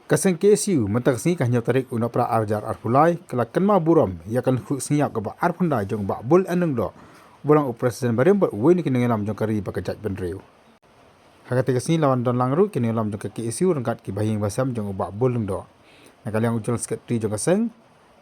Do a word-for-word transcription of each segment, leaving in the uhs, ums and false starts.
Ka seng K S U mynta ka sngi ka hynñiew tarik u Nohprah ar hajar arphew lai ka la kynmaw burom ïa ka lyngkhuh sngi ïap kaba arphew khyndai jong u Bah Bull N Lyngdoh, uba long u president barim bad uwei na ki nongïalam jong ka ri bad ka jaitbynriew. Ha katei ka sngi la wan don lang ruh ki nongïalam jong ka K S U ryngkat ki bahaïing bahasem jong u Bah Bull Lyngdoh. Na ka liang u General Secretary jong ka seng,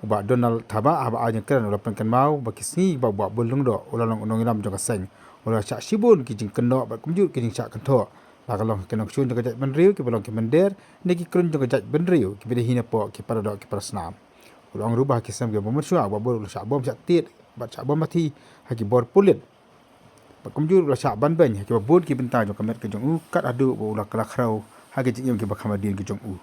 u Bah Donald Thabah, haba ai jingkren u la pynkynmaw ba ki sngi ba u Bah Bull Lyngdoh u la long u nongïalam jong ka seng, u la shah shibun ki jingkynnoh bad kumjuh ki jingshah kynthoh, la ka long ha ki nongshun jong ka jaitbynriew kiba long ki mynder ne ki kren jong ka jaitbynriew kiba dei hi napoh ki paradoh ki parasnam. U la ong ruh ba ha ki snem kiba mynshuwa u Bah Bull u la shah bom shah tied bad shah bom bathi ha ki bor pulit. Bad kumjuh u la shah ban beiñ ha kiba bun ki bynta jong ka met ka jong u, kat haduh ba u la kylla khrew ha ki jingim kiba kham hadien ki jong u.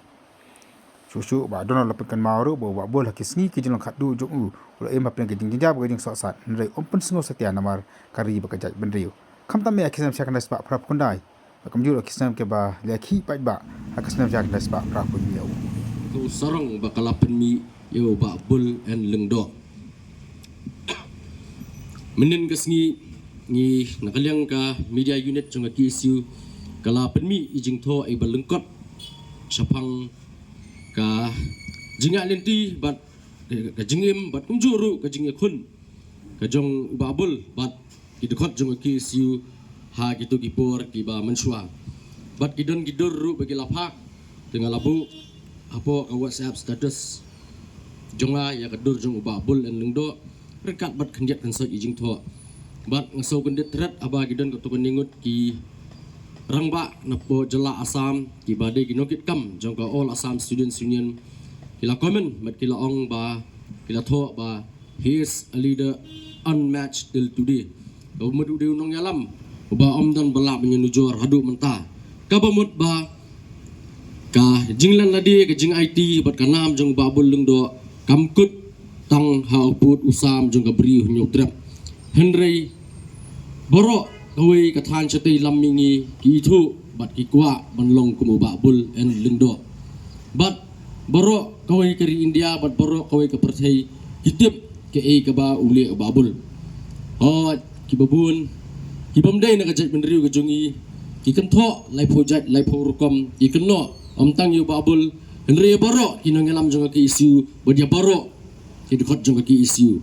Shuh shuh u Bah Donald u la pynkynmaw ruh ba u Bah Bull ha ki sngi ki jinglong khatduh jong u, u la im hapdeng ki jingjynjar bad ki jingsohsat, hynrei um pynsngew satia namar ka ri bad ka jaitbynriew. Khamtam eh ha ki snem shi hajar khyndai spah phra phew khyndai bad kumjuh ha ki snem kiba la ïakhih paidbah ha ka snem shi hajar khyndai spah phra phew hynñiew. Ka u sarong ba ka la pynmih ïa u Bah Bull N Lyngdoh. Mynnin ka sngi ngi na ka liang ka media unit jong ka K S U ka la pynmih i jingthoh iba lyngkot shaphang ka jingïaid lynti bad ka jingim bad kumjuh ruh ka jingïakhun ka jong u Bah Bull bad ki dkhot jong ka K S U ha kito ki por kiba mynshuwa. Bad ki don ki dur ruh ba ki la phah, te nga la buh hapoh ka WhatsApp status jong nga ïa ka dur jong u Bah Bull N Lyngdoh ryngkat bad khyndiat khynsoit i jingthoh. Bad nga sngewkyndit tret haba ki don kato kane ngut ki rangbah napoh jylla Assam kiba dei ki nongkitkam jong ka All Assam Students Union ki la comment bad ki la ong ba, ki la thoh ba, "He is a leader unmatched till today." Kaba mut u dei u nongïalam uba ym don ba lah ban ïanujor haduh mynta. Kaba mut ba ka jinglen lade, ka jingaiti bad ka nam jong u Bah Bull Lyngdoh kam kut tang ha u pud u sam jong ka Bri u Hynñiewtrep. Hynrei baroh kawei ka thaiñ shatei lam mihngi ki ithuh bad ki kwah ban long kum u Bah Bull N Lyngdoh. Bad baroh kawei ka ri India bad baroh kawei ka pyrthei ki tip kaei kaba u leh u Bah Bull. Hooid, kiba bun, ki bym dei na ka jaitbynriew ka jong ngi, ki kynthoh laiphew jait laiphew rukom, ki kynnoh ym tang ïa u Bah Bull, hynrei ïa baroh ki nongïalam jong ka K S U bad ïa baroh ki dkhot jong ka K S U.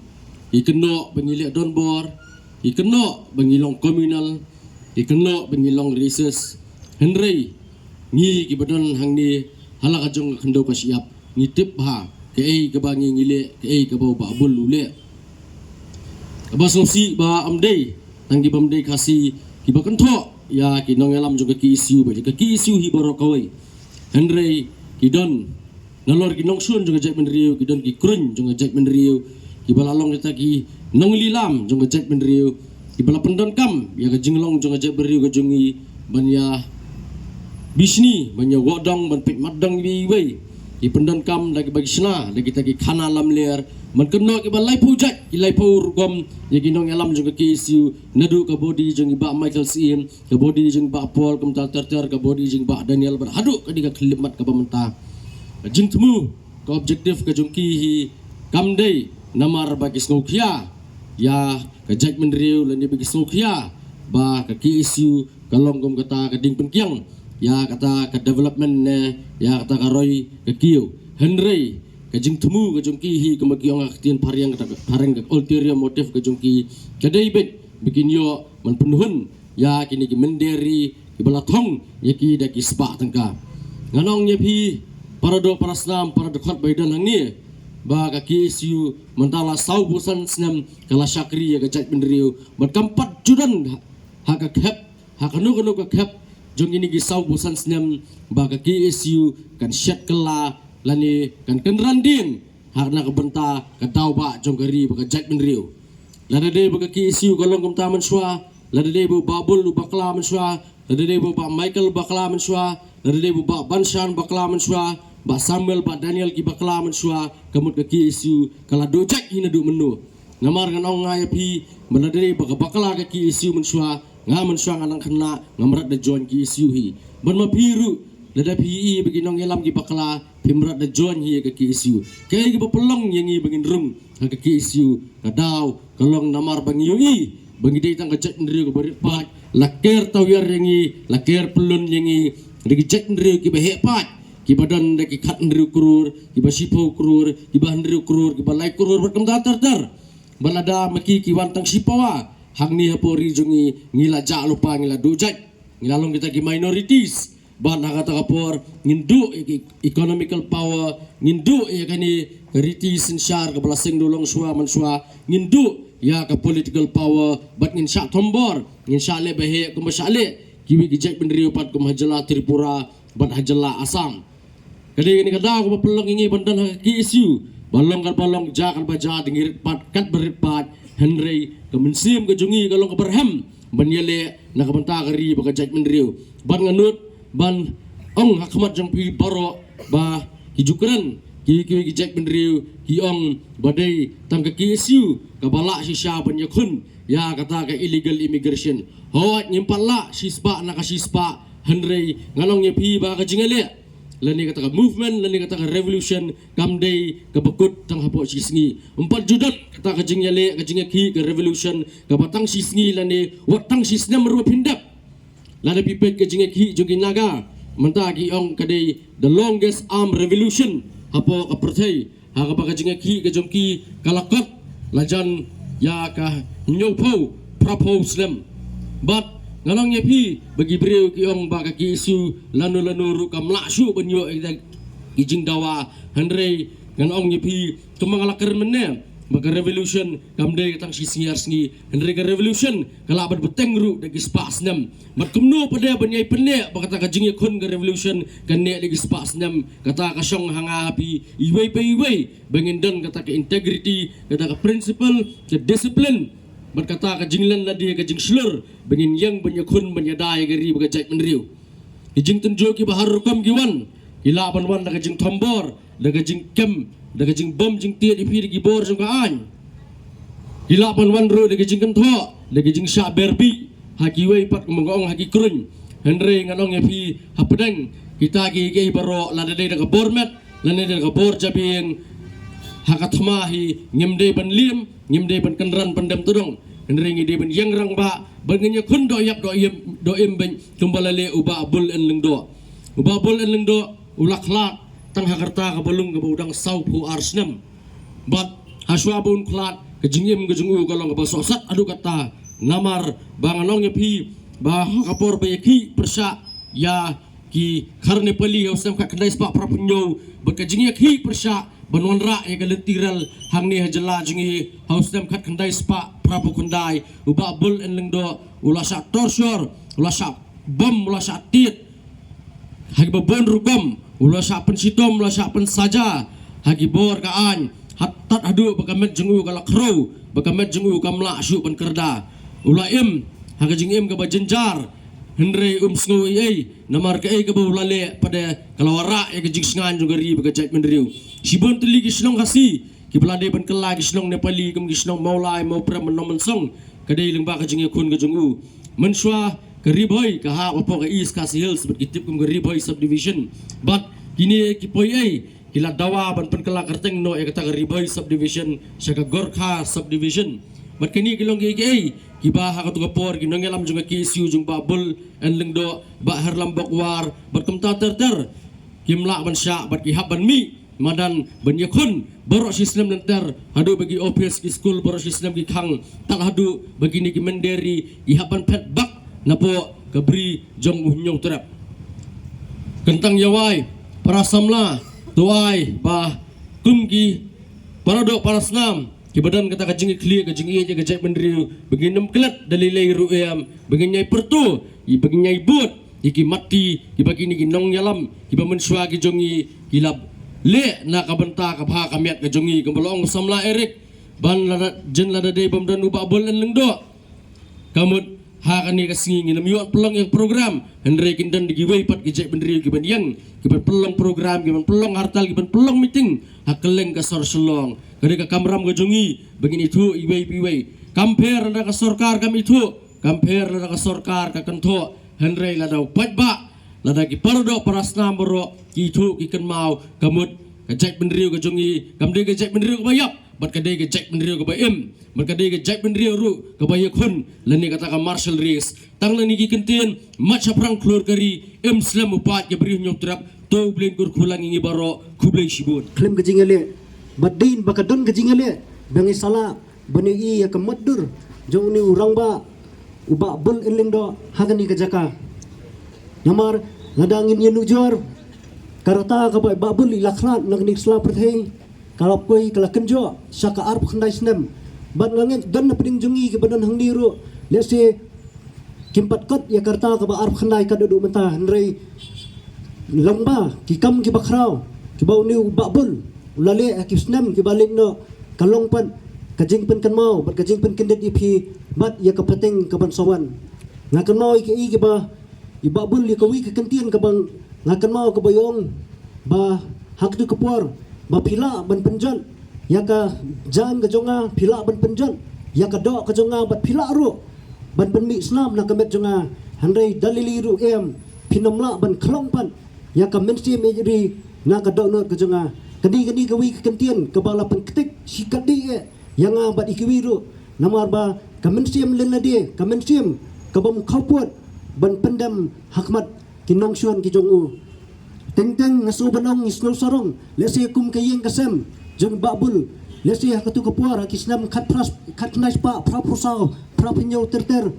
Ki kynnoh ba ngi leh donbor, ki kynnoh ba ngi long communal, ki kynnoh ba ngi long racist. Hynrei ngi kiba don hangne ha la ka jong ka khyndew ka shyiap, ngi tip bha kaei kaba ngi, ngi leh, kaei kaba u Bah Bull u leh. Kaba sngewsih ba ym dei tang ki bym dei Khasi kiba kynthoh ïa ki nongïalam jong ka K S U bad ka K S U hi baroh kawei. Hynrei ki don nalor ki nongshun jong ka jaitbynriew, ki don ki kruiñ jong ka jaitbynriew, kiba la long kita ki nonglilam jong ka jaitbynriew, kiba la pyndonkam ïa ka jinglong jong ka jaitbynriew ka jong ngi ban ïa bishni, ban ïa wad dong, ban peit mat dong iwei iwei. Ki pyndonkam da kiba ki shna da kita ki khana lamler ban kynnoh kiba laiphew jait ki laiphew rukom ïa ki nongïalam jong ka K S U, naduh ka body jong i Bah Michael Syiem, ka body jong i Bah Paul, kumta ter ter ka body jong i Bah Daniel bad haduh ka dei ka khyllipmat kaba mynta. Ka jingthmu, ka objective ka jong ki hi kam dei namar ba ki sngewkhia ïa ka jaitbynriew lane ba ki sngewkhia ba ka K S U ka long kum kata ka diengpyngkiang ïa kata ka development ne ïa kata ka roi ka kiew. Hynrei ka jingthmu ka jong ki hi, kumba ki ong ha ka ktien phareng, kata ka phareng, ka ulterior motive ka jong ki ka dei beit ba kin ïoh ban pynhun ïa kine ki mynder ri kiba la thung ïa ki da ki spah tyngka. Ngan ong ïa phi para doh para snam, para dkhot ba ïadon hangne, ba ka K S U mynta la sawphew san snem ka la shakri ïa ka jaitbynriew bad kam pat ju don ha ka khep, ha kano kano ka khep jong kine ki sawphew san snem ba ka K S U kan shet kylla lane kan kynran dien ha na ka bynta ka daw bah jong ka ri bad ka jaitbynriew. Lada dei ba ka K S U ka long kumta mynshuwa, lada dei ba u Bah Bull u bakla mynshuwa, lada dei ba u Bah Michael u bakla mynshuwa, lada dei ba u Bah Banshan u bakla mynshuwa, Bah Samuel, Bah Daniel ki bakla mynshuwa, ka mut ka K S U ka la duh jait hi naduh mynno. Namar ngan ong nga ïa phi, ba lada dei ba ka bakla ka K S U mynshuwa, nga mynshuwa nga nang khynnah, ngam rat da join K S U hi. Bad ma phi ruh, lada phi ïohi ba ki nongïalam ki bakla, phim rat da join hi ïa ka K S U. Kaei kaba pynlong ïa ngi ba ngin rung ha ka K S U? Ka daw ka long namar ba ngi ïohi ba ngi dei tang ka jaitbynriew kaba rit paid, la ker tawiar ïa ngi, la ker pyllun ïa ngi da ki jaitbynriew kiba heh paid, kiba don da ki khathynriew klur, kiba shiphew klur, kiba hynriew klur, kiba lai klur, bad kumta ter ter. Bad lada ma ki ki wan tang shi pawa hangne hapoh ri jong ngi, ngi la jah lypa, ngi la duh jait, ngi la long kita ki minorities. Bad ha kata ka por ngin duh ïa ki economical power, ngin duh ïa kane ka riti synshar kaba la seng duh long shuwa man shuwa, ngin duh ïa ka political power, bad ngin shah thombor, ngin shah leh ba heh kumba shah leh kiwei ki jaitbynriew pat kum ha jylla Tripura bad ha jylla Assam. Ka dei kane ka daw kaba pynlong ïa ngi ban don ha ka K S U, ba long kat ba long, jia kat ba jia, dang rit pat kat ba rit pat. Hynrei ka mynsiem ka jong ngi ka long kaba rhem ban ïaleh na ka bynta ka ri bad ka jaitbynriew. Bad nga nud ban ong ha khmat jong phi baroh ba ki ju kren ki, ki, ki jaitbynriew ki ong ba dei tang ka K S U kaba lah shisha ban ïakhun ïa kata ka illegal immigration. Hooid, ngim pat lah shispah na ka shispah, hynrei ngan ong ïa phi ba ka jingïaleh lane kata ka movement lane kata ka revolution kam dei kaba kut tang hapoh shi sngi. Ym pat ju don kata ka jingïaleh, ka jingïakhih, ka revolution kaba tang shi sngi lane wat tang shi snem ruh phin dep. Lada phi peit ka jingïakhih jong ki Naga, mynta ki ong ka dei the longest armed revolution hapoh ka pyrthei, ha kaba ka jingïakhih ka jong ki ka la kot la jan ïa ka hynñiewphew phraphew snem. Bad ngan ong ïa phi ba ki briew ki ong ba ka K S U lano lano ruh kam lah shuh ban ïoh ïa ki jingdawa. Hynrei ngan ong ïa phi kumba nga la kren mynne ba ka revolution kam dei tang shi sngi ar sngi, hynrei ka revolution ka lah ban bteng ruh da ki spah snem. Bad kumno pat de ban ïai pynneh ba kata ka jingïakhun ka revolution kan neh da ki spah snem? Kata ka shong ha nga ha phi iwei pa iwei ba ngin don kata ka integrity, kata ka principle, ka discipline, bad kata ka jinglen lade, ka jingshlur ba ngin ïeng ban ïakhun ban ïada ïa ka ri bad ka jaitbynriew. Ki jingtynjuh kiba har rukom ki wan, ki lah ban wan da ka jingthombor, da ka jingkem, da ka jingbom jingtied ïa phi da ki bor jong ka aiñ. Ki lah ban wan ruh da ka jingkynthoh, da ka jingshah ber bih ha kiwei pat, kumba nga ong, ha ki kruiñ. Hynrei ngan ong ïa phi hapdeng kita kiei kiei baroh, lada dei da ka bor met lane da ka bor jabieng, ha ka thma hi ngim dei ban liem, ngim dei ban kynran pyndem tdong, hynrei ngi dei ban ïeng rangbah bad ngin ïakhun doh ïap doh im, doh im beit kumba la leh u Bah Bull N. Lyngdoh. U Bah Bull N. Lyngdoh u la khlad tang ha ka rta kaba lung kaba u dang sawphew ar snem. Bad ha shuwa ba un khlad, ka jingim ka jong u ka long kaba sohsat haduh katta. Namar ba ngan ong ïa phi ba ha ka por ba ïakhih pyrshah ïa ki khar Nepali ha u snem khatkhyndai spah phraphew hynñiew, bad ka jingïakhih pyrshah ban wanrah ïa ka lynti rel hangne ha jylla jong ngi ha u snem khatkhyndai spah phraphew khyndai, u Bah Bull N. Lyngdoh u la shah torture, u la shah bom, u la shah tied ha kiba bun rukom, u la shah pynshitom, u la shah pynsaja ha ki bor ka aiñ, haduh, tad haduh ba ka met jong u ka la khrew, ba ka met jong u kam lah shuh ban kyrda. U la im ha ka jingim kaba jynjar, hynrei um sngew ei ei, namar kaei kaba u la leh pat de ka la wanrah ïa ka jingsngaiñ jong ka ri bad ka jaitbynriew. Shibun tylli ki shnong Khasi kiba la dei ban kylla ki shnong Nepali kum ki shnong Mawlai, Mawprem, Nongmynsong, ka dei lyngba ka jingïakhun ka jong u. Mynshuwa ka Ri Bhoi ka hap hapoh ka East Khasi Hills bad ki tip kum ka Ri Bhoi Subdivision. Bad kine ki poi ei ki la dawa ban pynkylla kyrteng noh ïa kata ka Ri Bhoi Subdivision sha ka Gorkha Subdivision. Bad kine ki long kiei kiei kiba ha kato ka por ki nongïalam jong ka K S U jong Bah Bull N. Lyngdoh, Bah Herlambok War, bad kumta ter ter, kim lah ban shah bad ki hap ban mih madan ban ïakhun baroh shi snem lynter, haduh ba ki ophis, ki skul, baroh shi snem ki khang, tad haduh ba kine ki mynder ri ki hap ban phet bak napoh ka bri jong u Hynñiewtrep. Kyntang ïa wai para samla, to ai ba kum ki para doh para snam kiba don kata ka jingïakhun ka jingïeit ïa ka jaitbynriew, ba ngin ym klet da lei lei ruh em, ba ngin ïai pyrto, ba ngin ïai bud ïa ki matti kiba kine ki nongïalam kiba mynshuwa ki jong ngi ki la leh na ka bynta ka bha ka miat ka jong ngi. Kumba la ong u samla Eric, ban lada, jin lada dei bym don u Bah Bull N. Lyngdoh, ka mut ha kane ka sngi ngin ym ïoh pynlong ïa ka program, hynrei kin don da kiwei pat ki jaitbynriew kiban ïeng, kiban pynlong program, kiban pynlong hartal, kiban pynlong meeting ha kylleng ka sor Shillong. Ka dei ka kamram ka jong ngi ba ngin ithuh iwei pa iwei. Kam pher lada ka sorkar kam ithuh, kam pher lada ka sorkar ka kynthoh, hynrei lada u paidbah, lada ki para doh para snam baroh ki ithuh ki kynmaw, ka mut ka jaitbynriew ka jong ngi kam dei ka jaitbynriew kaba ïap, bad ka dei ka jaitbynriew kaba im, bad ka dei ka jaitbynriew ruh kaba ïakhun lane kata ka martial race. Tang lane ki kyntien, mat shaphrang khlur ka ri, im slem u paid ka bri Hynñiewtrep, To U Blei un kyrkhu lang ïa ngi baroh, khublei shibun. Khlem ka jingïaleh, bad dei ba ka don ka jingïaleh, ba ngi sa lah ban ïohi ïa ka mutdur jong une u rangbah u Bah Bull Inliang Doh ha kane ka jaka. Namar lada ngin ïanujor, ka rta kaba Bah Bull i la khlad na kane ka sla pyrthei, ka la poi ka la kynjoh sha ka arphew khyndai snem. Bad nga ngeit don na pdeng jong ngi kiba don hangne ruh, lehse kim pat kot ïa ka rta kaba arphew khyndai katba duh mynta, hynrei lyngba ki kam kiba khraw kiba une u Bah Bull u la leh ha ki snem kiba leit noh, ka long pat ka jingpynkynmaw bad ka jingpynkyndit ïa phi bad ïa ka pateng kaban sa wan. Nga kynmaw ïa ki, ïa kiba, i Bah Bull, ïa kawei ka kyntien kaba nga kynmaw kaba ong ba ha katu ka por ba phi lah ban pynjot ïa ka jaiñ ka jong nga, phi lah ban pynjot ïa ka doh ka jong nga, bad phi lah ruh ban pynmih snam na ka met jong nga, hynrei da lei lei ruh em, phin ym lah ban khlong pat ïa ka mynsiem ïeit ri na ka dohnud ka jong nga. Kane, kane kawei ka kyntien kaba la pynktik shikatdei eh ïa nga bad ïa kiwei ruh, namar ba ka mynsiem lynlade, ka mynsiem kabym khawpud ban pyndem ha khmat ki nongshun ki jong u. Teng teng nga sngew ban ong, ngi sngew sarong, lehse kum ka ïing ka sem jong Bah Bull, lehse ha katu ka por, ha ki snem khatphra, khatkhyndai spah phraphew saw, phraphew hynñiew ter ter,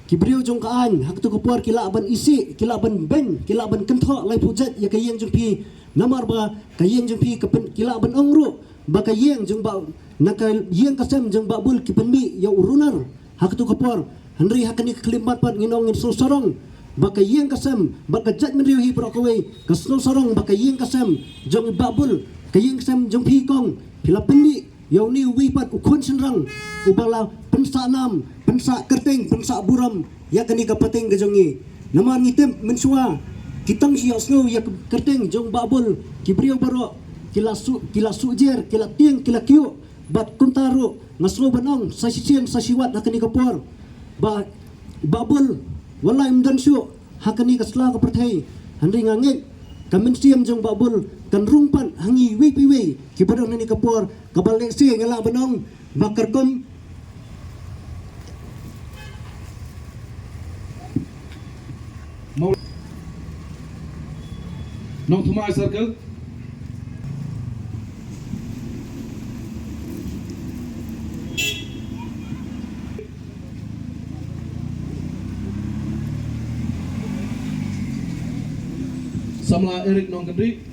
ki briew jong ka aiñ ha katu ka por ki lah ban isih, ki lah ban beiñ, ki lah ban kynthoh laiphew jait ïa ka ïing jong phi. Namar ba ka ïing jong phi ka pyn-, ki lah ban ong ruh ba ka ïing jong Bah, na ka ïing ka sem jong Bah Bull ki pynmih ïa u runar ha katu ka por. Hynrei ha kane ka khyllipmat pat ngin ong, ngin sngew sarong ba ka ïing ka sem bad ka jaitbynriew hi baroh kawei ka sngew sarong ba ka ïing ka sem jong i Bah Bull, ka ïing ka sem jong phi kong, phi la pynmih ïa une uwei pat u khun shynrang uba la pynsah nam, pynsah kyrteng, pynsah burom ïa kane ka pateng ka jong ngi. Namar ngi tip mynshuwa, ki tang shi ïohsngew ïa ka kyrteng jong Bah Bull, ki briew baroh ki la suh, ki la suh jer, ki la tieng, ki la kyiuh. Bad kumta ruh nga sngew ban ong sa shisien sa shiwat ha kane ka por ba Bah Bull wat la ym don shuh ha kane ka sla ka pyrthei, hynrei nga ngeit ka mynsiem jong Bah Bull kan rung pat ha ngi iwei pa iwei kiba don ha kane ka por, kaba lehse nga lah ban ong ba ka rukom. Nongthymmai Circle. Samla Eric Nongkyndih.